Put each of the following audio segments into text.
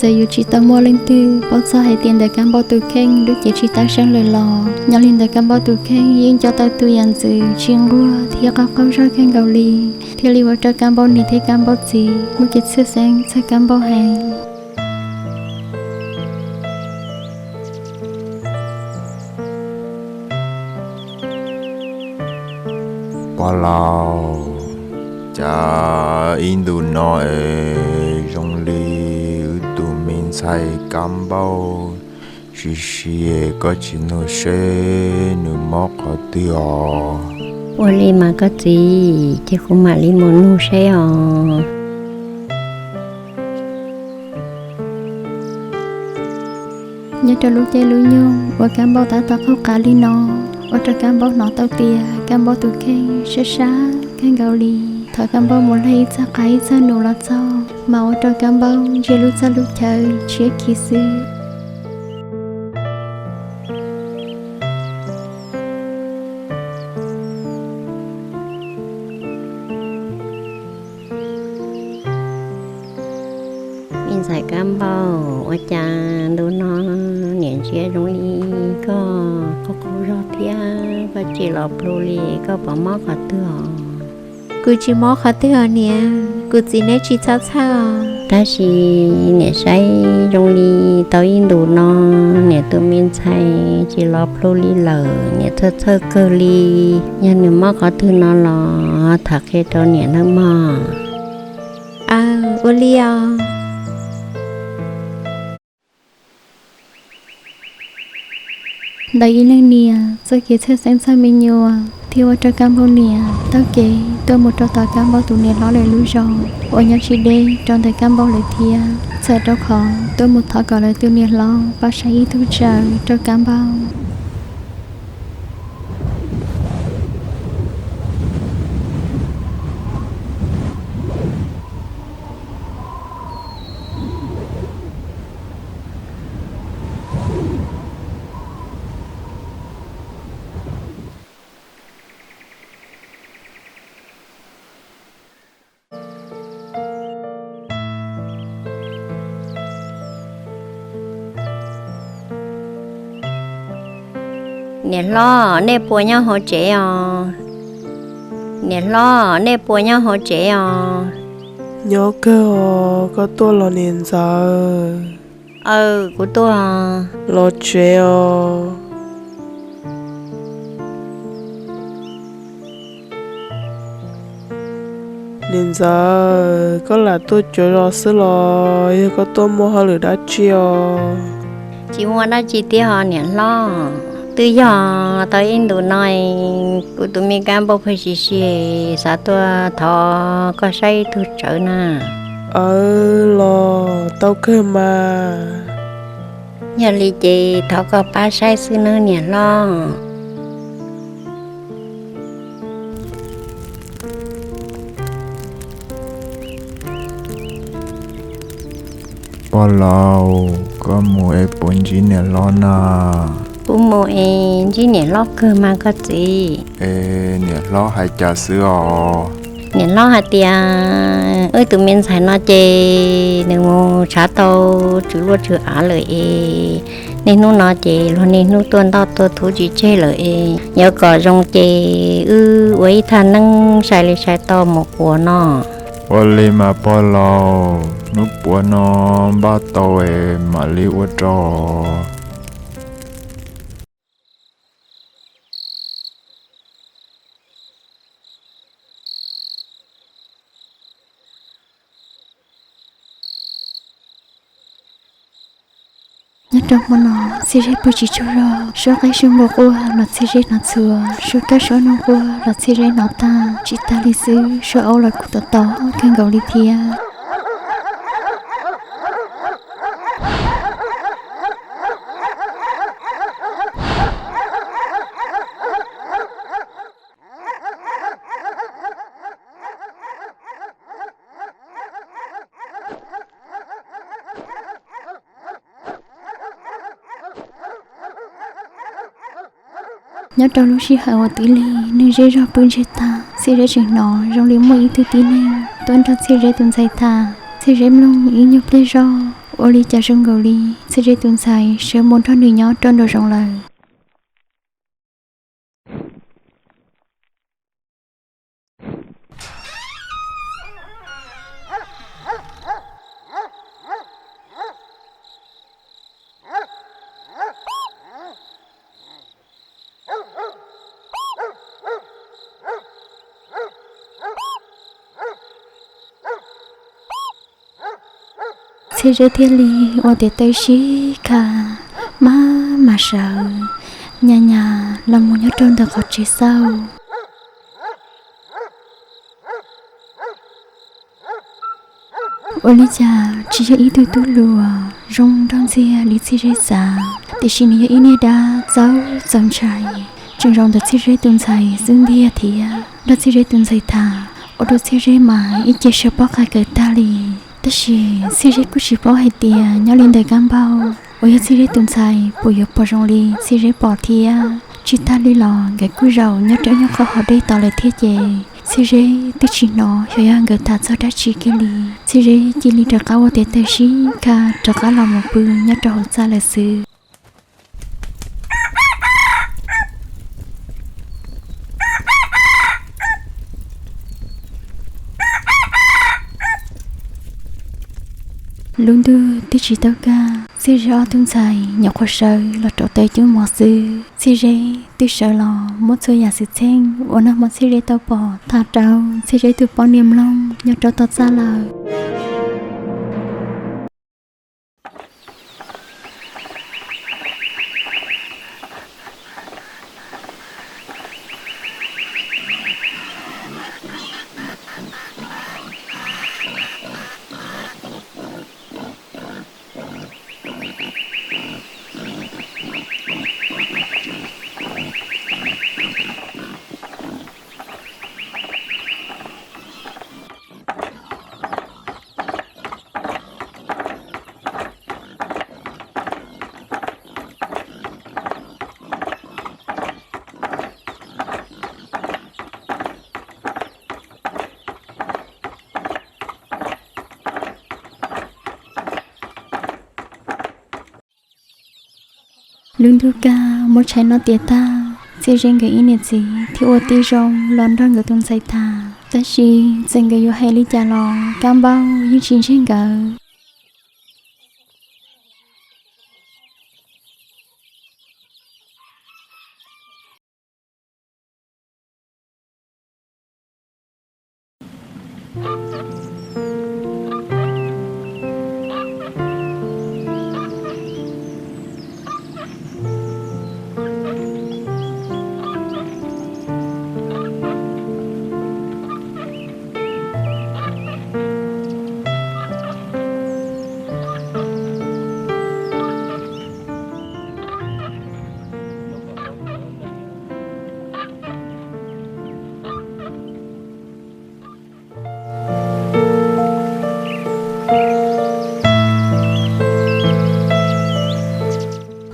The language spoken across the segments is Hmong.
Txawm yus tsis tau muaj leej twg paub txog hais tias ntawm Kab Npauj tus kheej lub cev tsis tab seeb lawm los, nyob li ntawm Kab Npauj tus kheej yeej nco tau tus yam ntxwv tsis nquag thiab qaug qaug zog kawg nkaus li, thiaj li ua rau Kab Npauj niam thiab Kab Npauj txiv muaj kev txhawj xeeb txog Kab Npauj heev. Pog laus, cas ib ntus no es zoo li wb tus me ntxhais Kab Npauj si si, koj tsis nug seb nws mob qhov twg os? Ua li mas koj txiv, ces kuv mam li mus nug seb os. Nyob rau lub caij lub nyoog uas Kab Npauj tab tom qaug qav li no, ua rau Kab Npauj hnov tau tias Kab Npauj tus kheej sab sab kawg nkaus li. Thaum Kab Npauj mus laig ib txog qav ib txog num los txog, mas ua rau Kab Npauj ntsia lub txoj lub chaw tshiab khiv xwb. Me ntxhais Kab Npauj, ua cas ntu no niam ntsia zoo li koj qaug qaug zog thiab koj tsis los plu li, koj puas mob qhov twg os? Kuv tsis mob qhov twg os niam, kuv txiv neb tsis txhob txhawj os. Tab sis niam saib zoo li tau ib ntus no niam tus me ntxhais tsis los plu li lawm, niam txhawj txhawj kawg li. Yog nws mob qhov twg no los tham qhia rau niam nawb mog. Aw, ua li os. Ntawm ib leej niam txoj kev txhawj xeeb txog me nyuam thiaj ua rau Kab Npauj niam taug kev tuaj mus rau tom Kab Npauj tus niam hlob lawv lub zos uas nyob tsis deb rau ntawm Kab Npauj lawv thiab, txhawm rau qhov tuaj mus thov kom lawv tus niam hlob pab saib ib tug tsawv rau Kab Npauj. Niam hlob, nej puas nyob hauv tsev os? Niam hlob, nej puas nyob hauv tsev os? Nyob kawg os, koj tuaj los niam ntxawm? Aw, kuv tuaj. Los tsev os. Niam ntxawm, koj lam tuaj cuav zos xwb los yog koj tuaj muaj hauj lwm dab tsi os? Tsis muaj dab tsi thiab ho niam hlob, twb yog tau ib ntus no kuv tus me Kab Npauj pheej si si, xav tuaj thov koj saib ib tug tsawv na. Aw, los tau kawg mas. Yog li ces thov koj pab saib xwb nawb niam hlob. Pog laus, koj mus es puas ntsib niam hlob na? Kuv mus es ntsib niam hlob kawg mas koj txiv. Es niam hlob hais cas xwb os? Niam hlob hais tias wb tus me ntxhais no ces nws mus tshav tau tswv luaj tswv av lawm es, niaj hnub no ces luag niaj hnub tuaj ntoj tuaj thuv tsis tseg lawm es, yuav kom zoo ces wb ua ib thaj neeb sai li sai tau mus puas no. Ua li mas pog laus, hnub puas no npaj tau es mam li ua rau. Nyob rau hmo no, txhia zeb pw tsis tsaug zog, suab qaib suab npua quaj los txhia zeb hnov txhua, suab kab suab noog quaj los txhia zeb hnov tag. Tsis tas li xwb, suab aub los kuj tom tom kawg nkaus li thiab. Nyob rau lub sij hawm uas twb li neeg zej zog pw ntsiag tag, Txhiaj Zeb tseem hnov zoo li muaj ib tug tib neeg tuaj nrog Txhiaj Zeb tus ntxhais tham. Txhiaj Zeb mloog ib nyuag pliag zog, ua li cas zoo nkaus li Txhiaj Zeb tus ntxhais sawv mus nrog nws nyob rau nraum zoov lawm. Txhiaj Zeb thiaj li ua tes taw sib kha, maj mam sawv nyas nyas los mus nyob rau ntawm qhov tsev xauj. Ua li cas tsis yog ib tug tub hluas zoo nraug ntxiag li Txhiaj Zeb xav, tiam sis nws yog ib niag dab txaus txaus ntshai, tseem zoo ntawm Txhiaj Zeb tus ntxhais xwb ntiag thiab. Nrog Txhiaj Zeb tus ntxhais tham ua rau Txhiaj Zeb mas ib ce sawv pob qa kawg tag li. Tab sis Txhiaj Zeb kuj tsis paub hais tias nyob li ntawm Kab Npauj uas yog Txhiaj Zeb tus ntxhais puas yuav pom zoo li Txhiaj Zeb pom thiab. Tsis tag li los nkawd kuj zaum nyob rau ib nyuag qhov hav dej tos lawm thiab ces Txhiaj Zeb twb tsis hnov xyov yog nkawd tham txog dab tsi kiag li. Txhiaj Zeb cia li rov qab ua tes taw sib kha rov qab los mus pw nyob rau hauv txaj lawm xwb. Lub ntuj twb tsis tau kaj, Txhiaj Zeb ob tug ntxhais nyuam qhuav sawv los rauv taws cub mov xwb. Txhiaj Zeb twb sawv los muab txhua yam xwm txheej uas nag hmo Txhiaj Zeb tau pom tham rau Txhiaj Zeb tus poj niam mloog nyob rau tom txaj lawm. Lub ntuj kaj muab tshais noj tiav tag, Txhiaj Zeb nkawd ib niam txiv thiaj ua tib zoo los nrog nkawd tus ntxhais tham. Tab sis txawm nkawd yuav hais li cas los Kab Npauj yeej tsis ntseg nkawd.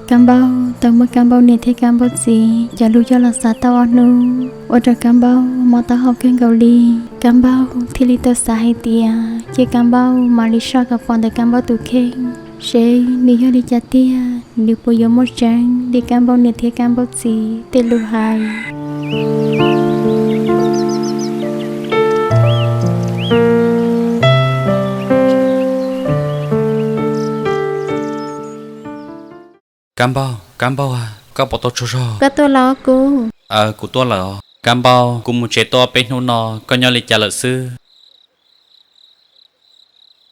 Kab Npauj tau muab Kab Npauj niam thiab Kab Npauj txiv cov lus coj los xav tau ob hnub, ua rau Kab Npauj mob taub hau kawg nkaus li. Kab Npauj thiaj li tau xav hais tias cia Kab Npauj mam li soj kom pom ntawm Kab Npauj tus kheej, seb nws yog li cas tiag, nws puas yuav muaj tseeb li Kab Npauj niam thiab Kab Npauj txiv tej lus hais. Kab Npauj, Kab Npauj, koj puas tau tsaug zog? Koj tuaj los kuv? Aws, kuv tuaj lawm os. Kab Npauj, kuv mus tsev tau ob peb hnub no, koj nyob li cas lawm xwb?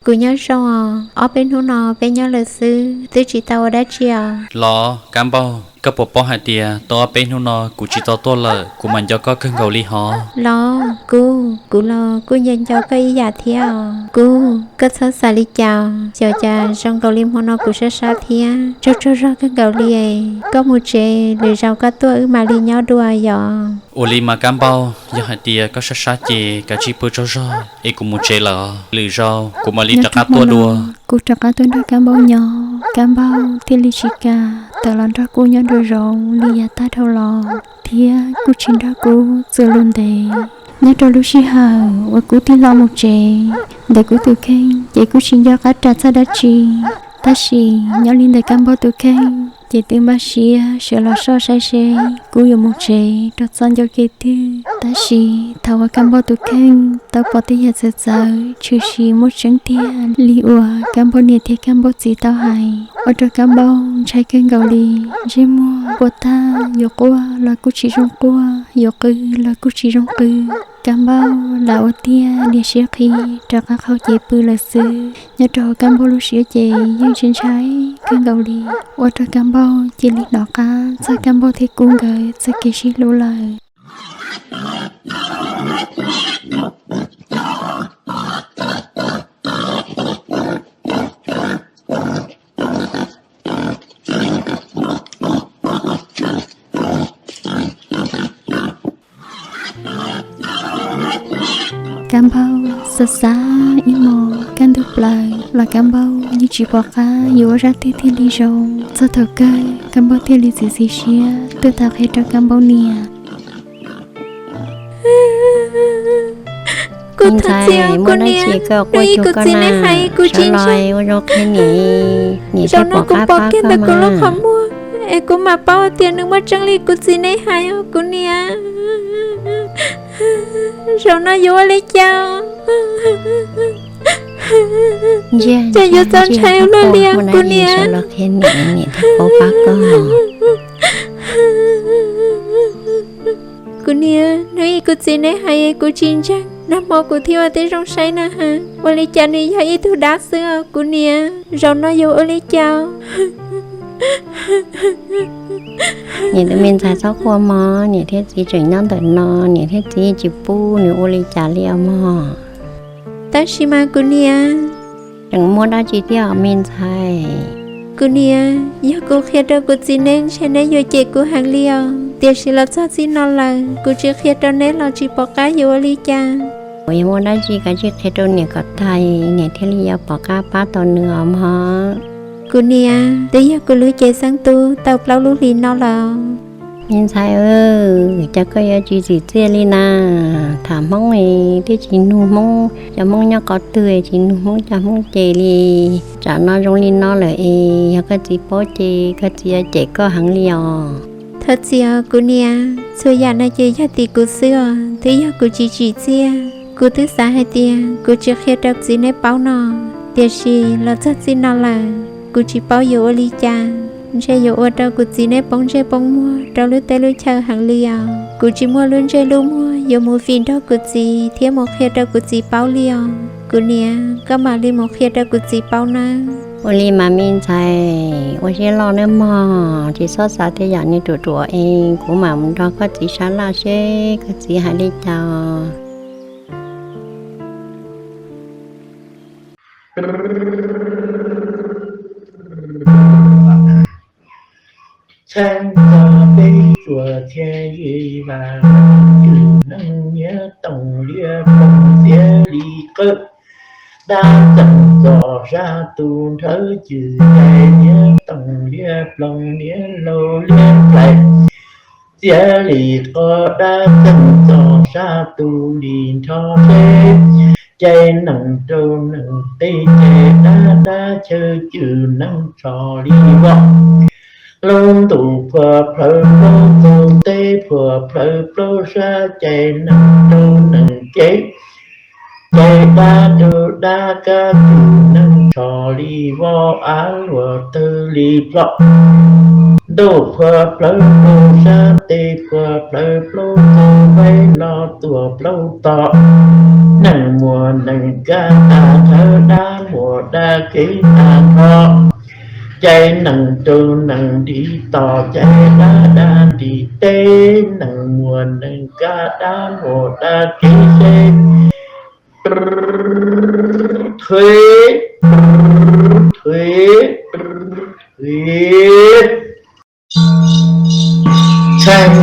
Kuv nyob zoo os, ob peb hnub no peb nyob lawm xwb, twb tsis tau ua dab tsi os. Los Kab Npauj, koj puas paub hais tias tau ob peb hnub no kuv tsis tau tuaj lawm, kuv mas nco koj kawg nkaus li hos. Los kuv, kuv los kuj nco nco koj ib yam thiab os. Kuv, koj txhob xav li cas, xyov cas zoo nkaus li hmo no kuv sab sab thiab. Tsaug tsaug zog kawg nkaus li, koj mus tsev, lwm zaus koj tuaj wb mam li nyob dua yom. Ua li mas Kab Npauj, yog hais tias koj sab sab ces kav tsij pw tsaug zog es kuv mus tsev lawm os, lwm zaus kuv mam li rov qab tuaj dua. Kuv rov qab tuaj nrog Kab Npauj nyob, Kab Npauj thiaj li tsis kam tawm los nrog kuv nyob nraum zoov li yav tag dhau los, thiab kuj tsis nrog kuv txuas lus ntev. Nyob rau lub sij hawm uas kuv tig hlo mus tsev ntawm kuv tus kheej, ces kuv tsis nco qab ras txog dab tsi. Tab sis nyob li ntawm Kab Npauj tus kheej ces twb npaj siab sawv los soj saib seb kuv yuav mus tsev rau txoj ncauj kev twg. Tab sis thaum uas Kab Npauj tus kheej tau pom tej yam txawv txawv tshwm sim muaj tseeb tiag li uas Kab Npauj niam thiab Kab Npauj txiv tau hais, ua rau Kab Npauj ntshai kawg nkaus li. Ntsej muag puas tag, yuav quaj los kuj tsis zoo quaj, yuav qw los kuj tsis zoo qw. Kab Npauj lam ua tiag niam siab qhi rov qab qhau cev pw lawm xwb. Nyob rau Kab Npauj lub siab ces yeej ntshai ntshai kawg nkaus li, ua rau Kab Npauj cia li hnov qab txog Kab Npauj thiab kuv nkawd txoj kev sib hlub lawm. Kab Npauj xav xav ib hmos kaj ntug plaws los Kab Npauj yeej tsis pom qab yuav ua zaj twg thiaj li zoo. Txog thaum kawg Kab Npauj thiaj li txiav txim siab tuaj tham qhia rau Kab Npauj niam. Kuv thov txim, kuv niam, kuv txiv neej hais kuv tsis ntseeg. Ua zoo qhia niam, niam thiaj pom qab pab koj mas. Qhov muag es kuv mam paub tias nws muaj tseeb li kuv txiv neej hais os kuv niam. Zaum no yuav ua li cas? Ces yuav txaus ntshai ua luaj li kuv niam. Kuv niam, hnub ib kuv txiv neej hais kuv tsis ntseeg, nag hmo kuv thiaj ua tib zoo saib na has, ua li cas nws yog ib tug dab xwb os kuv niam. Zaum no yuav ua li cas? Niam tus me ntxhais txhob quaj mog, niam thiab txiv tseem nyob ntawm no, niam thiab txiv tsis pub nws ua li cas li os mog. Tab sis mas kuv niam, tseem muaj dab tsi thiab os me ntxhais? Kuv niam, yog kuv qhia rau kuv txiv neb ntshe neb yuav cem kuv heev li os, tiam sis los txog txij no lawm kuv tsis qhia rau neb los tsis pom qab yuav ua li cas. Kuv yog muaj dab tsi kav tsij qhia rau niam kom tag, niam thiaj li yuav pom qab pab tau nws os mog. Kuv niam, twb yog kuv lub cev xeeb tub tau plaub lub hlis no lawm. Me ntxhais, cas koj yuav tsis txim txiaj li na? Tham Hmoob twb tsis nug Hmoob, cov Hmoob nyob qhov twg tsis nug Hmoob cov Hmoob ces li. Tsam no zoo li no lawm es yog koj txiv paub ces koj txiv yuav cem koj heev li os. Thov txim os kuv niam, txhua yam no ces yog tim kuv xwb os, twb yog kuv tsis tsim txiaj. Kuv twb xav hais tias kuv tsis qhia rau txiv neb paub no, tiam sis los txog txij no lawm kuv tsis paub yuav ua li cas, ntshe yuav ua rau kuv txiv neb poob ntsej poob muag rau lub teb lub chaw heev li os. Kuv tsis muaj lub ntsej lub muag yuav mus vim nrog kuv txiv thiab mus qhia rau kuv txiv paub li os. Kuv niam, koj mam li mus qhia rau kuv txiv paub nawb. Ua li mas me ntxhais, ua siab loj nawb mog, tsis txhob xav tej yam nws ruam ruam es kuv mam mus nrog koj txiv sab laj seb koj txiv hais li cas. Txheeb txog peb tsuas thiaj li vam, Cwm Neej niab Toom Liab Ploog Txiab Lis Qawj, dab txeem txom sab tus nrhawv cwm cai, niab Toom Liab Ploog niab laus liab plais, Txiab Lis Qawj dab txeem txom sab tus lis nrho seb, cai nees rau nees qis cai dab dab chaw Cwm Neej tsho li voj. Lub ntuj phuam plhawv plaub txog teb phuam plhawv plaub sab cai nees rau nees cev, cai dab rau dab kab Cwm Neej tsho li voj av luam tawg li plho. Ntuj phuam plhawv plaub sab tes phuam plhawv plaub txog vaib los tuam plaub tom. Nees muaj nees kab tag nrho dab muaj dab kev tag nrho. Cai nees rau nees nrim toj cai dab dab nrim teb, nees muaj nees kab dab muaj dab kev seb. Thuv, thuv, thuv. Txheeb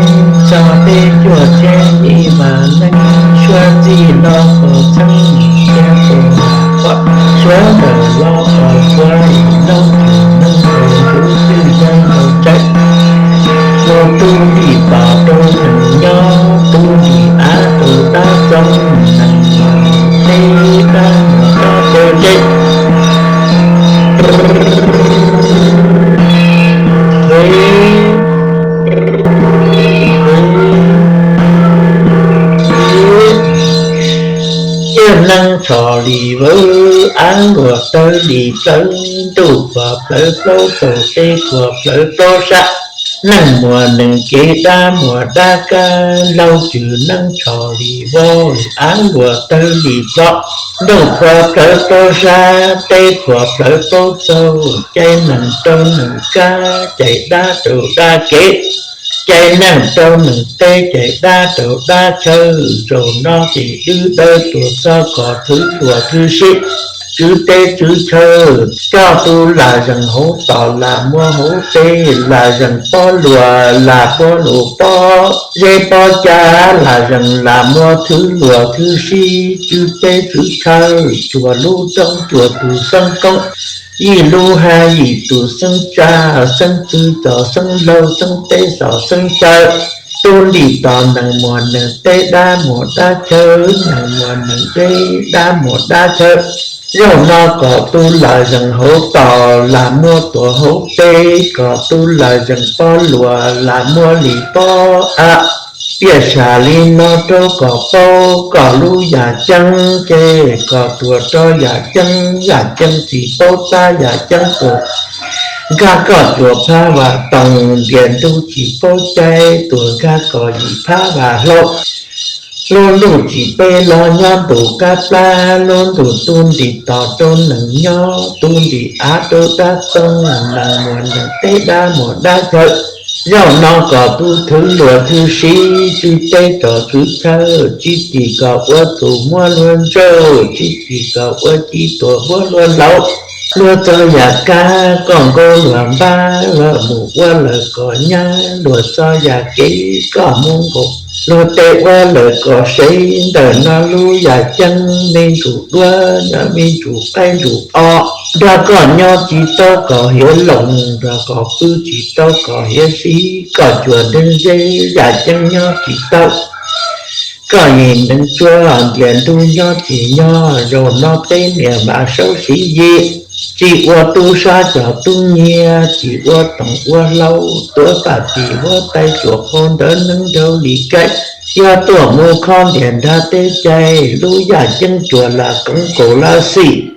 txog peb cuaj txhiab yim vas neej, suav txij los pom txheeb thiab pom pom, suav ntawm los pom suav, ib lauj Cwm Neej tau ntuj twj yees tau tsa. tshos li vawv, av luam tawg li plawv, ntuj khuam plawv plaub tog, teb khuam plawv plaub sab, neej muas neeg kev, dab muas dab kab, laug cws neeb tshos li vauv, av luam tawg li plawv, ntuj khuam plawv plaub sab, teb khuam plawv plaub tog, cais neeg rau neeg kab, cais dab rau dab kev, cais neeg rau neeg teb, cais dab rau dab chaw. Zaum no ces wb dawb tuag txog kom thwv luag thwv sib, tswv teb tswv chaw, coj tub lam zees hauv tos, lam muab hauv teb, lam zees pob luag, lam muab luag pob zeb pob cav, lam zees lam muab thwv luag thwv sib, tswv teb tswv chaw, cuag lub roob cuag tus xeeb koob, yim lub hab yim tus xeeb tsa, xeeb txwv txog xeeb laug, xeeb teb txog xeeb chaw, tub ntim tos neeg muas neeg teb, dab muas dab chaw, neeg muas neeg teb, dab muas dab chaw. Zaum no kom tub lam zees hauv tos, lam muab tuag hauv teb, kom tub lam zees pob luag, lam muab li pob av. Piaj sam li no rau kom paub kom lub yam ceeb, ces kom tuag rau yam ceeb, yam ceeb tsis paub tab yam ceeb tuag. Nkag kom cuag phab vam toog, ntias ntuj tsis paub cai tuag, nkag kom yim phab vam hlau. Lub ntuj tsis peb los nyob ntuj qab plab, lub ntuj tub ntim tos rau neeg nyob, tub ntim av rau dab toog, neeg muas neeg teb, dab muas dab chaw. Zaum no kom tub thwv luag thwv sib, tswv teb rau tswv chaw, tsib tis kom ua txus muab luag ntsauj, tsib tis kom ua ci tuag muab luag hlauv. Luag txog yam kab kom nkaus luag npab, luag mus ua lawm kom nyab, luag txog yam kev kom mus nkaus luag teb, ua lawm kom sev. Ntawm no lub yam ceeb me ntsuj duab, nyob me ntsuj qaib ntsuj os, nrog kom nyob tsis tau kom hiav loos, nrog kom pw tsis tau kom hiav sib, kom cuag nteeg zeb, yam ceeb nyob tsis tau kom yim neeg tsuag, ntias ntuj nyob tsis nyob. Zaum no peb niam vam saub siv yim, tsis ua tub sab cov tub nyiag, tsis ua toom ua hlau, tuav pam tis huab tais tsuas qhau ntawv neeb nraug li kaim, yog tuaj mus kho ntias nrag teb cai, lub yam ceeb cuag lam koov kaus lab xim.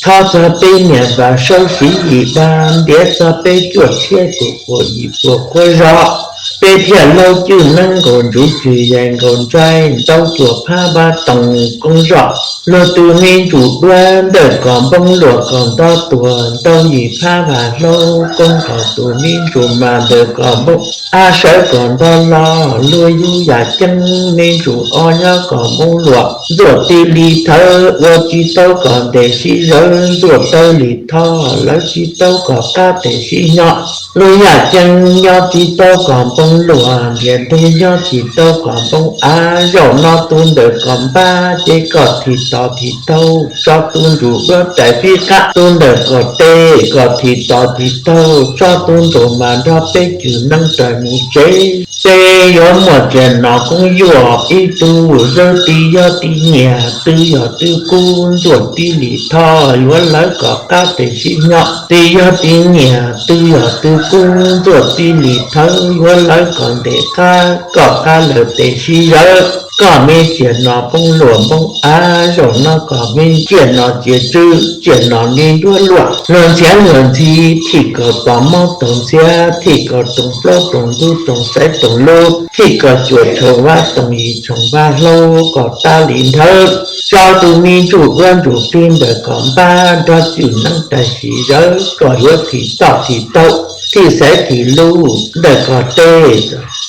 Thov txog peb niam vam saub siv yim dab, ntiav txog peb cuaj txhiab tus quas yim puas qhuav zos, peb thiaj laug cwj neeb nkaus ntsuv cwj yaig nkaus ntsais, ntau cuaj phab vaj toog koob zom, luag tus me ntsuj duab ntawm kom npoo luam kom nto tuag, ntau yim phab vaj hlau koob kom tus me ntsuj mas ntawm kom npoo av sawv kom nto los, luag yug yam ceeb me ntsuj o nyob kom npoo luam, ntxuam tij li thawv ua tsis tau kom ntes sib zawv, ntxuam tawg li thoj lawv tsis tau kom qab tes sib nyo. Lub yam ceeb nyob tsis tau kom npoo luam, ntias ntuj nyob tsis tau kom npoo av. Zaum no tus ntawm kom npab ces kom thim tos thim taug, tso tus ntsuj duab rais fij qab. Tus ntawm kom teb kom thim tos thim taug, tso tus ntsuj mas nrog peb cwj neeb rais mus tsev. Peb yuav muaj txiaj nom koob yuam, ib tug zawj tij yog tij nyiam, twg yog twg kub, ntxuam tij li thoj yuav lawv kom qab tes sib nyo. Tij yog tij nyiam, twg yog twg kub, ntxuam tij li thawv yuav lawv kom ntes qab, kom qab lawv tes sib zawv. Kom me txiaj nom npoo luam npoo av, zaum no kom me txiaj nom txiaj tswv, txiaj nom li nruab luam. Luag ntxhiav luag ntxhi, thim kom pom mob toog ntxhiab, thim kom toog plaub toog ntug toog xaiv toog lub, thim kom cuaj tshooj vaj toog yim tshooj vaj hlau kom tas li nthawv. Tso tus me ntsuj duab ntsuj plig ntawm kom npab nrog cwj neeb rais sib zawv kom yuav thim toj thim taug, thim xaiv thim lub ntawm kom teb,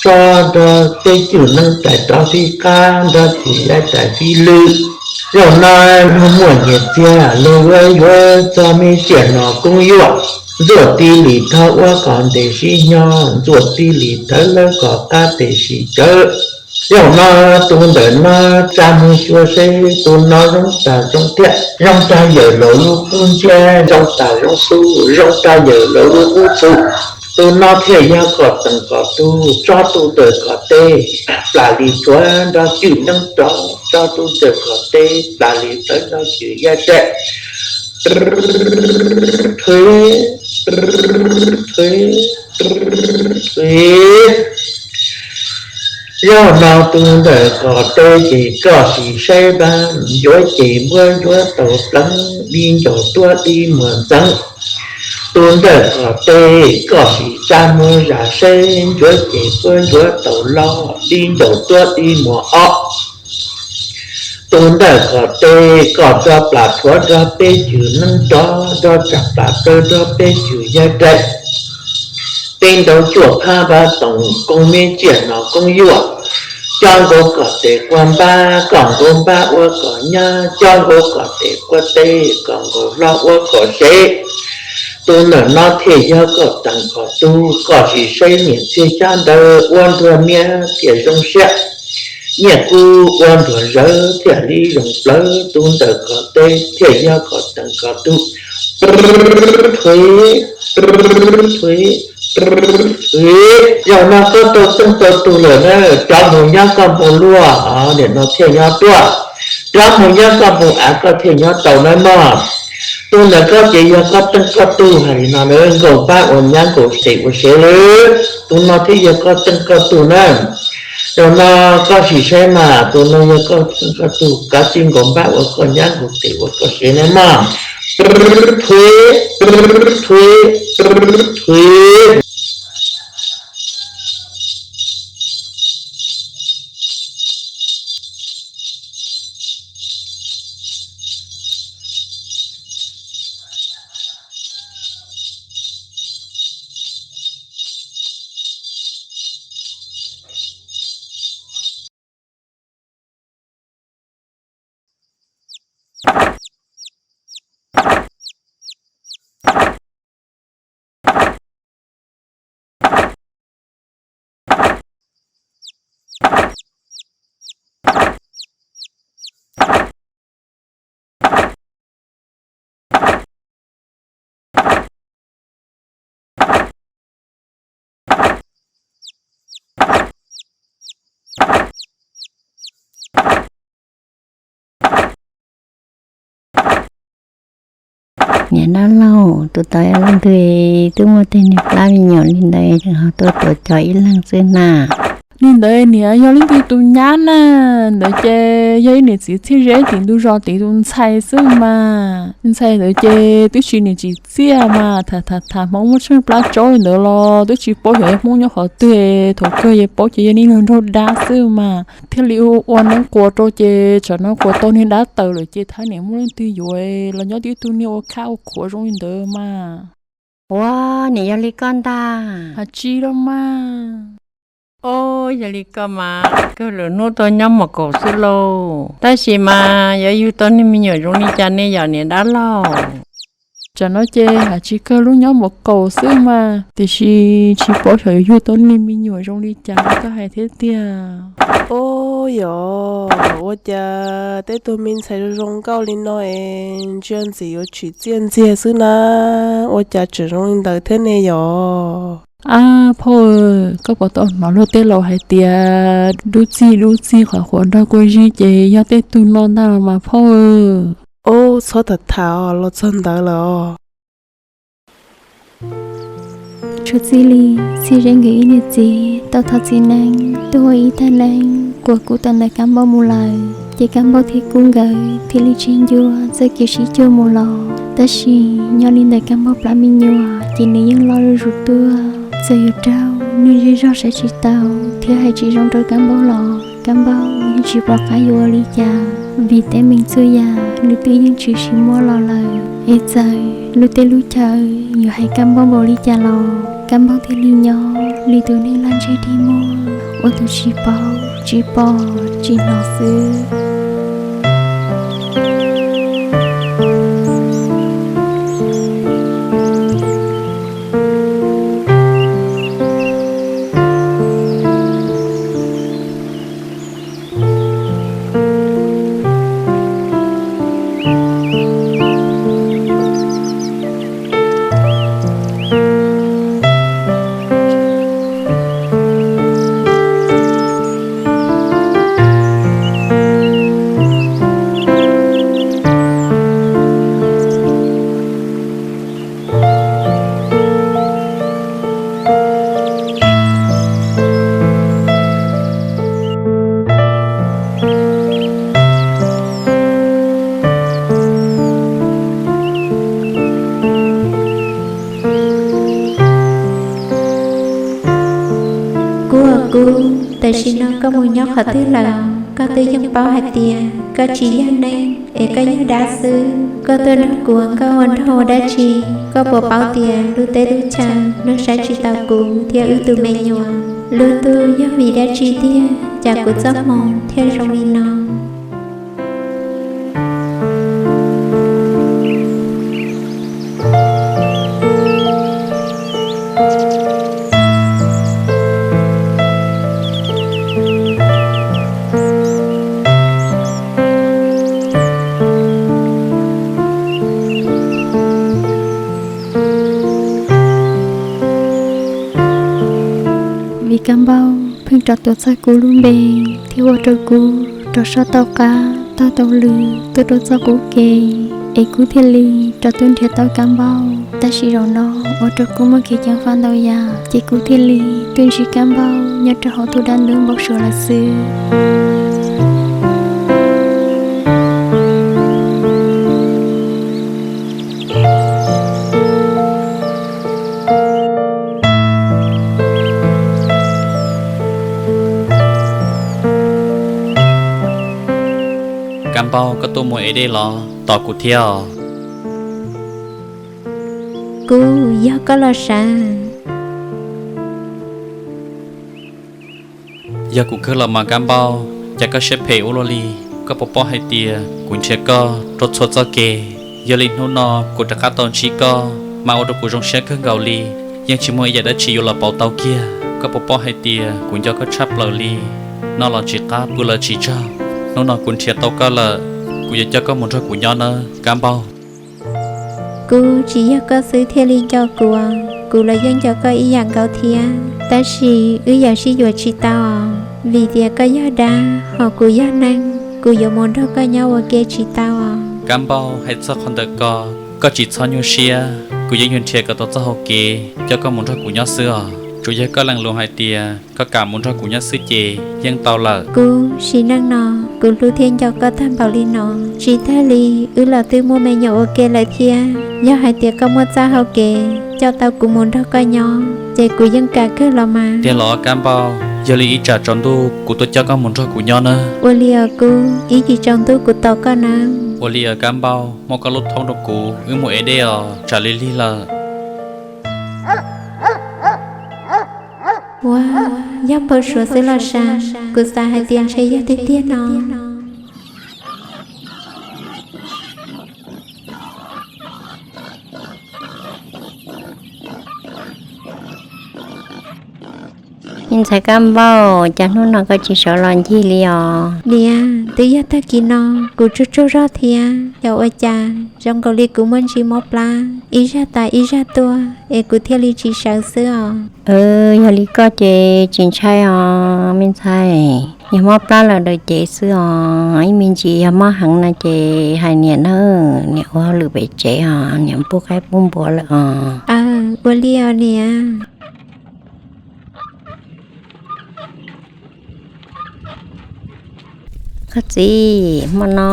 tso nrog peb cwj neeb rais rov fij qab nrog cwj yaig rais fij lwm. Zaum no luag muaj nyiaj txiag luag yuav yuav txog me txiaj nom koob yuam, ntxuam tij li thawv ua kom ntes sib nyo, ntxuam tij li thawv lawv kom qab tes sib zawv. Zaum no tus ntawm no tsa mus xyuas seb tus no zoo tas zoo thiab, zoo rag yawm laus lub qub ntsiab, zoo tas zoo xub, zoo rag yawm laus lub qub txuj. Tus no thiaj yog kom teem kom tug, tso tus ntawm kom teb, plam li tshuav nrog cwj neeb rov, tso tus ntawm kom teb, plam li tshuav nrog cwj yaig rais. Rhwv, rhwv, rhwv. Zaum no tus ntawm qhov teb ces koj sim saib npab, yuav ces npuab yuav tau pleev, dib ncaus tuab dib muag ntxeev. Tus ntawm qhov teb koj sim tsa muag zam saib, yuav ces npuab yuav tau loj, dib ncaus tuab dib muag ob. Tus ntawm qhov teb koj tso plas thuav nrog peb cwg neeb rov, tso tsam plas tsawb nrog peb cwg yaig dai. Peb ntaub cuaj phab npab toom, koob me tsiaj no koob yuaj. Cob nkaus kom tes quaj npab, kom nkaus npab ua kom nyab, cob nkaus kom tes quaj teb, kom nkaus hlob ua kom sev. Tus ntawm no thiaj yog koj teem koj tug, koj sim saib niam txiag xyab ntawv ua ntuag niab thiaj zoo siab. Nyiaj kub ua ntuag zawv thiaj li zoo plawv, tus ntawm koj teb thiaj yog koj teem koj tug. Thuv, thuv, thuv. Zaum no koj tau teej tau tug lawm na, rov mus nyob koj mus luaj, nim no thiaj nyob tuaj. Rov mus nyob koj mus av koj thiaj nyob tau nawb mog. Tus ntawm koj ces yog koj teej koj tug hais li no na, nkaus npab ua nyab nkaus tes ua sev lawm. Tus no thiaj yog koj teej koj tug na. Zaum no koj sim saib mas, tus no yog koj teej koj tug, kav tsij nkaus npab ua koj nyab nkaus tes ua koj sev nawb mog. Thuv, thuv, thuv. Niam dab laug, tus tod yog leej twg twb muaj tej niag plab me nyuam li ntawd ho tuaj tuav cov ib leeg xwb na? Li ntawd niam yog leej twg tus nyab na? Ntawd ces yog ib niam txiv txhiaj ze tim ntug zos tim tus ntxhais xwb mas. Tus ntxhais ntawd ces twb tsis niam tsis txiaj mas tham tham tham Hmoob muab tsheej plab tsaub li ntawd los twb tsis paub xyov yog Hmoob nyob qhov twg, thaum kawg yeej paub ces yog niag nraug dab xwb mas. Thiaj li ua neeb quas rau ces tsam no quas tau niag dab tawm lawm ces thab niam muaj leej twg yuav los nyob tib tug niag ua khab ua khuav zoo li ntawd mas. Ua, niam yog li koj ntag. Has tsis los mas. Os, yog li koj mas kawg lwm hnub tau nyob mus kaum xwb lauj. Tab sis mas yuav yug tau niag me nyuam zoo li cas ne yom niam dab laug? Tsam no ces has tsis kawg lub nyob mus kaum xwb mas, tiam sis tsis paub xyov yuav yug tau niag me nyuam zoo li cas li koj hais thiab tiag. Os, yog ua cas tej tug me ntxhais zoo zoo nkauj li no es ntsia ntxim yuav tsim txiaj ntxiag xwb na, ua cas tseem zoo li ntawd thiab ne yom? Ab phauj, koj puas tau hnov luag tej laus hais tias dub txig dub txig qhov quav nrog kua zig ces yog tej tug no ntag los mas phauj. Os, txhob tham tham los txog ntawd lawm os. Tshua txij li Txhiaj Zeb nkawd ib niam txiv tau thov txiv neeb tuaj ua ib tag neeb quas kub tau ntawm Kab Npauj mus lawm, ces Kab Npauj thiab kub nkawd thiaj li tsis ncuab txoj kev sib cuag mus los. Tab sis nyob li ntawm Kab Npauj plab me nyuam ces nws yeej loj zuj zus tuaj, txawm yuav raug neeg zej zog saib tsis taus thiab hais tsis zoo rau Kab Npauj los Kab Npauj yeej tsis pom qab yuav ua li cas, vim teeb meem txhua yam nws twb yeej tshwm sim muaj los lawm. Es txawm lub teb lub chaw yuav hais Kab Npauj npaum li cas los Kab Npauj thiaj li nyob li tus neeg lag ntseg dig muag, ua tus tsis paub tsis pom tsis hnov xwb. Tam sim no koj mus nyob qhov twg lawm? Koj twb yeej paub hais tias koj tsis yog neeg es koj yog dab xwb. Koj tuaj nrog kuv ua nkauj ua nraug ua dab tsi? Koj puas paub tias lub teb lub chaw luag saib tsis taus kuv thiab wb tus me nyuam? Lub ntuj, yog vim dab tsi tiag cas kuv txoj hmoo thiaj zoo li no? Vim Kab Npauj pheej rov tuav txog kuv lub npe thiab ua rau kuv rov soj tau qab taug tau lw tuaj rau txoj qub kev, es kuv thiaj li rov tuaj nrhiav tau Kab Npauj. Tab sis zaum no ua rau kuv muaj kev ceev faj ntau yam, ces kuv thiaj li tuaj ntsib Kab Npauj nyob rau hauv tus dab ntub npau suav lawm xwb. Kab Npauj, koj tuaj mus ev dej los tos kuv thiab os. Kuv yog koj los sawv. Yog kuv kawg los mas Kab Npauj, cas koj siab phem ua luaj li? Koj puas paub hais tias kuv nrhiav koj rau txhua txoj kev, yog li hnub no kuv rov qab tau ntsib koj mas ua rau kuv zoo siab kawg nkaus li, yeej tsis muaj ib yam dab tsi yuav los pauv tau kiag. Koj puas paub hais tias kuv nco koj tshaj plaws li, noj los tsis qab pw los tsis tsaug. Hnub no kuv nrhiav tau koj lawm, kuv yuav coj koj mus nrog kuv nyob nawb Kab Npauj. Kuv tsis yog koj xwb thiaj li nco kuv, kuv los yeej nco koj ib yam nkaus thiab, tab sis wb yuav sib yuav tsis tau os, vim tias koj yog dab ho kuv yog neeg, kuv yuav mus nrog koj nyob ua ke tsis tau os. Kab Npauj, hais txog qhov ntawm ko, koj tsis txhob nyuaj siab, kuv yeej yuav nrhiav kom tau txoj hau kev coj koj mus nrog kuv nyob xwb os. Tsuas yog koj lees lus hais tias koj kam mus nrog kuv nyob xwb ces yeej tau lawm. Kuv sim neej no kuv hlub thiab nco koj tag npaum li no, tsis tag li wb los twb muaj me nyuam ua ke lawm thiab. Yog hais tias koj muaj txoj hau kev coj tau kuv mus nrog koj nyob ces kuv yeej kam kawg los mas. Tiag los Kab Npauj, yog li ib tsam tsaus ntuj kuv tuaj coj koj mus nrog kuv nyob nawb. Ua li os Kub, ib chim tsaus ntuj kuv tos koj nawb. Ua li os Kab Npauj, muab koj lub thoob rau kuv, wb mus ev dej os, tsam li lig lawm. Ua, yog npau suav xwb los sav, kuv xav hais tias ntshe yog tiag tiag no. Me ntxhais Kab Npauj, cas hnub no koj tsis sawv los ncig li os? Niam, twb yog tag kis no kuv tsaug tsaug zog thiab, xyov ua cas zoo nkaus li kuv muaj ntsis mob plab, ib zaj tas ib zaj tuaj es kuv thiaj li tsis sawv xwb os. Yog li koj ces tsis ntshai os me ntxhais, yog mob plab los daws cev xwb os, ib me ntsis yog mob heev no ces hais niam nawb, niam ua hauj lwm pem tsev os, niam pub qaib pub npua lawm os. Aw, ua li os niam. Koj txiv, hmo no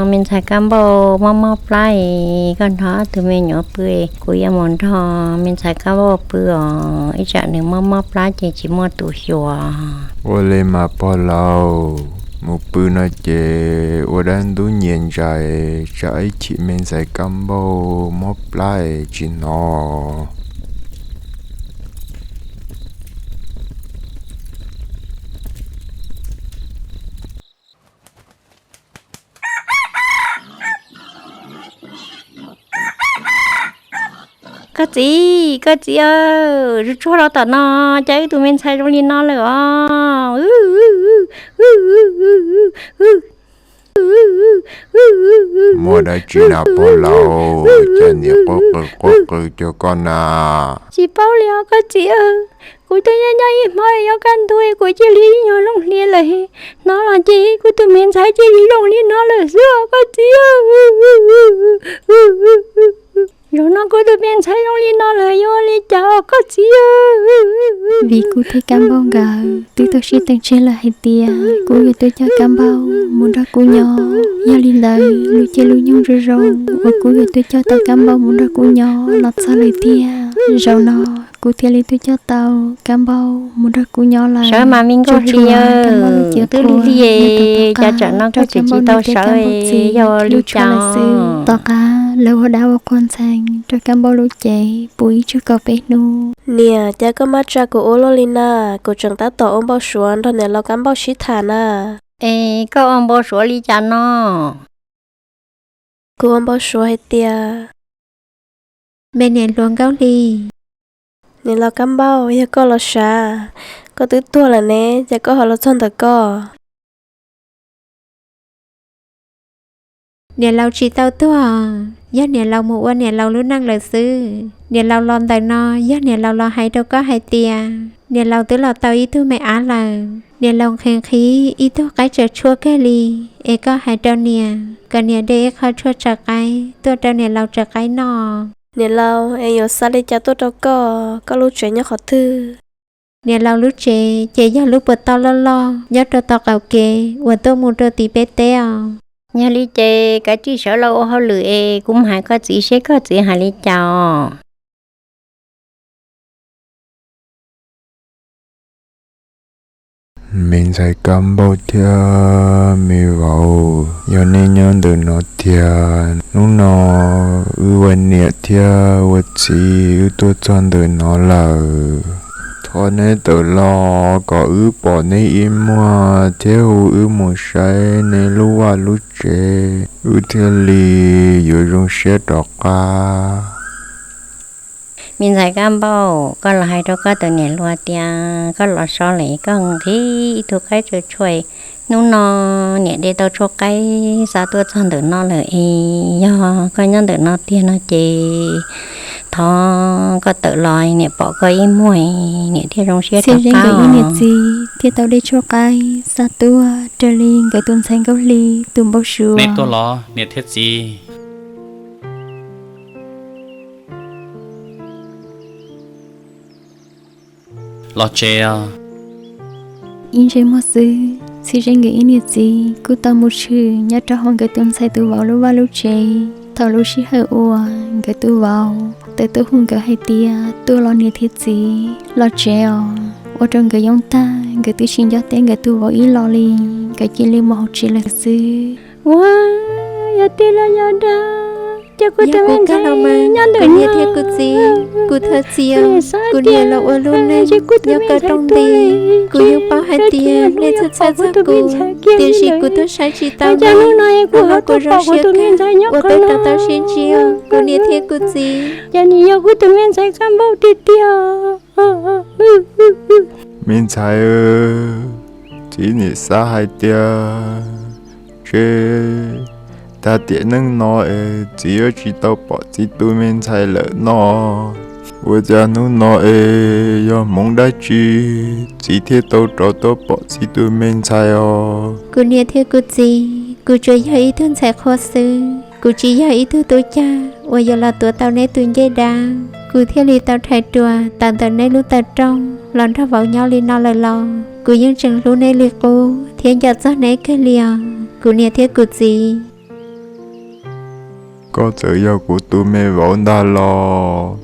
me ntxhais Kab Npauj mob mob plab es koj nrog ob tug me nyuam pw, kuv yuav mus nrog me ntxhais Kab Npauj pw os, ib tsam nws mob mob plab ces tsis muaj tus xyuas. Ua li mas pog laus, mus pw no ces ua dab ntub nyias ntsais, tsam ib chim me ntxhais Kab Npauj mob plab es tsis hnov. Koj txiv, koj txiv aw, tsuag tsuag los tom no, cas wb tus me ntxhais zoo li no lawm os. Muaj dab tsi na pog laus, cas niam quaj qw quaj qw cuag koj na? Tsis paub li os koj txiv aw, kuv twb nyob nyob ib hmo yuav kaj ntug kuv cia li ib nyuag looj hlias lawm, hnov los ces kuv tus me ntxhais cia li zoo li no lawm xwb os koj txiv aw. Zaum no kuv tus me ntxhais zoo li no lawm yuav ua li cas os koj txiv aw? Vim kuv thiab Kab Npauj nkawd twb tau sib teem tseg lawm hais tias kuv yuav tuaj coj Kab Npauj mus nrog kuv nyob, yog li ntawd lub caij lub nyoog zoo zoo uas kuv yuav tuaj coj tau Kab Npauj mus nrog kuv nyob los txog lawm tiag. Zaum no kuv thiaj li twb coj tau Kab Npauj mus nrog kuv nyob lawm. Sawv mas me nkauj hli, twb lig lig, cas tsam no koj tseem tsis tau sawv, yog ua li cas? Tom qab lawv ua dab ua qhua ntxhee rau Kab Npauj lub cev puv ib tsug kaum peb hnub. Niam, cas koj maj tsa kuv ua luaj li na? Kuv tseem tab tom ua npau suav nrog niam laus Kab Npauj sib tham na. Es koj ua npau suav li cas no? Kuv ua npau suav hais tias, me niam hluas Nkauj Hli, niam laus Kab Npauj, yog koj los sav, koj twb tuag lawm ne, cas koj ho los txog ntawm koj? Niam laus tsis tau tuag, yog niam laus mus ua niam laus lub neej lawm xwb. Niam laus los ntawm no yog niam laus los hais rau koj hais tias niam laus twb los tau ib tug me ab lawm. Niam laus nqhis nqhis ib tug qaib tsaws tshuaj kawg li, es koj hais rau niam kom niam de ib qho tshuaj tsaws qaib tuaj rau niam laus tsaws qaib noj. Niam laus, es yuav xa li cas tuaj rau koj? Koj lub tsev nyob qhov twg? Niam laus lub tsev ces yog lub puas tau loj loj nyob rau tom qaum kev uas tuaj mus rau tim peb teb os. Yog li ces kav tsij sawv los ua hauj lwm es kuv mus hais koj txiv seb koj txiv hais li cas os. Me ntxhais Kab Npauj thiab me vauv, yog nej nyob ntawm no tiag, hnub no wb ua niam thiab ua txiv wb tuaj txog ntawm no lawm. Thov neb tawm los kom wb pom neb ib muag thiab hu wb mus saib neb lub vaj lub tsev, wb thiaj li yuav zoo siab rov qab. Me ntxhais Kab Npauj, koj los hais rau koj tus niam hluas tias koj los so lawm, koj nqhis ib tug qaib tsaws tshuaj, hnub no niam de tau tshuaj qaib xa tuaj txog ntawm no lawm es yog koj nyob ntawm no tiag no ces thov koj tawm los niam pom koj ib muag, niam thiaj zoo siab rov qab. Txhiaj Zeeb nkawd ib niam txiv thiaj tau de tshuaj qaib xa tuaj raws li nkawd tus ntxhais Nkauj Hli tus npau suav. Neb tuaj los niam thiab txiv? Los tsev os. Ib ntsais muag xwb, Txhiaj Zeeb nkawd ib niam txiv kuj tau mus tshwm nyob rau hauv nkawd tus ntxhais tus vauv lub vaj lub tsev. Thaum lub sij hawm uas nkawd tus vauv tawm tuaj hu nkawd hais tias tuaj los niam thiab txiv los tsev os, ua rau nkawd yoo tag, nkawd twb tsis nco teb nkawd tus vauv ib los li, nkawd cia li mus hauv tsev lawm xwb. Ua, yog tiag los yog dag, ces kuv tus me ntxhais nyob ntawm no thiab kuv txiv, kuv thov txim, kuv niam los ua lub neej nyob koj rooj nti, kuv yeej paub hais tias nej txhawj txhawj txog kuv, tiam sis kuv tuaj saib tsis tau, kuv ho kuv zoo siab kawg uas peb rov tau sib ntsib, kuv niam thiab kuv txiv. Ces nws yog kuv tus me ntxhais Kab Npauj tiag tiag. Me ntxhais, txiv nim xav hais tias tsev tag tiam neej no es txiv yuav tsis tau pom txiv tus me ntxhais lawm no. Ua cas hnub no es yog hmoov dab tsi txiv thiaj tau rov tuaj pom txiv tus me ntxhais os? Kuv niam thiab kuv txiv, kuv tsuas yog ib tug ntxhais qhua xwb, kuv tsis yog ib tug tub cag uas yuav los tuav tau neb tus ncej dab. Kuv thiaj li tau rhais ruas tawm ntawm neb lub taw rooj los nrog vauv nyob li no lawm los kuv yeej tseem hlub neb li qub thiab nco txog neb kawg li os kuv niam thiab kuv txiv. Koj txawm yog kuv tus me vauv ntag los?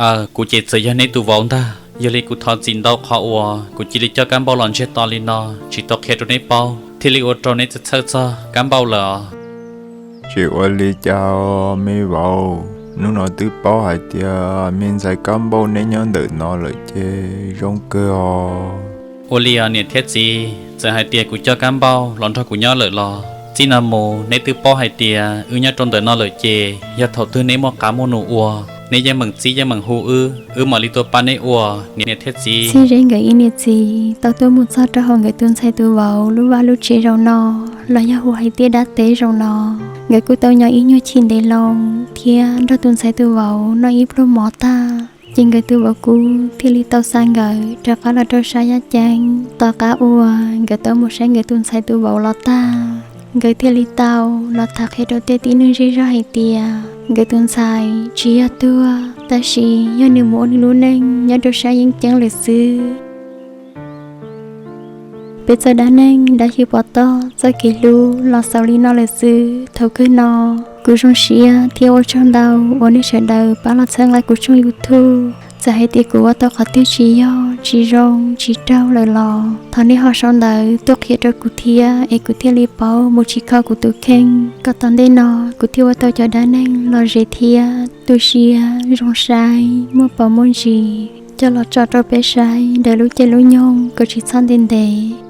Aw, kuv ces txawm yog neb tus vauv ntag. Yog li kuv thov txim ntau qhov uas kuv cia li coj Kab Npauj los ntsiag to li no, tsis tau qhia rau neb paub, thiaj li ua rau neb txhawj txhawj txog Kab Npauj lawm os. Tsis ua li cas me vauv, hnub no twb paub hais tias me ntxhais Kab Npauj neb nyob ntawm no lawm ces zoo kawg os. Ua li os niam thiab txiv, txawm hais tias kuv coj Kab Npauj los nrog kuv nyob lawm los txij no mus neb twb paub hais tias wb nyob rau ntawm no lawm ces yog thaum twg neb muaj qav muaj num ua, neb yeej meem txib yeej meem hu wb, wb mam li tuaj pab neb ua niam thiab txiv. Txhiaj Zeeb nkawd ib niam txiv tau tuaj mus txog rau hauv nkawd tus ntxhais tus vauv lub vaj lub tsev zaum no, los yog hu hais tias dab teb zaum no. Nkawd kuj tau nyob ib nyuag chim ntev loo thiab nrog tus ntxhais tus vauv noj ib pluag mov tag, ces nkawd tus vauv kub thiaj li tau xa nkawd rov qab los rau sab yaj ceeb. Tom qab uas nkawd tau mus saib nkawd tus ntxhais tus vauv los tag, nkawd thiaj li tau los tham qhia rau tej tib neeg zej zog hais tias nkawd tus ntxhais tsis yog tuag, tab sis yog nws mus ua nws lub neej nyob rau sab yeeb ceeb lawm xwb. Peb txoj dab neeg dab xyw pov toj txoj kev hlub los xaus li no lawm xwb. Thaum kawg no kuv zoo siab thiab ua tsaug ntau uas nej sawv daws pab los txhawb nqa kuv tshooj YouTube. Txawm hais tias kuv ua tau qhov twg tsis yog, tsis zoo, tsis raug lawm los thov nej ho sau ntawv tuaj qhia rau kuv thiab es kuv thiaj li paub mus tsis kho kuv tus kheej, kom tom ntej no kuv thiaj ua tau cov dab neeg lom zem thiab tu siab zoo saib, muaj pom muaj ntsis coj los tso rau peb saib daws lub caij lub nyoog kom tsis txhob ntev ntev.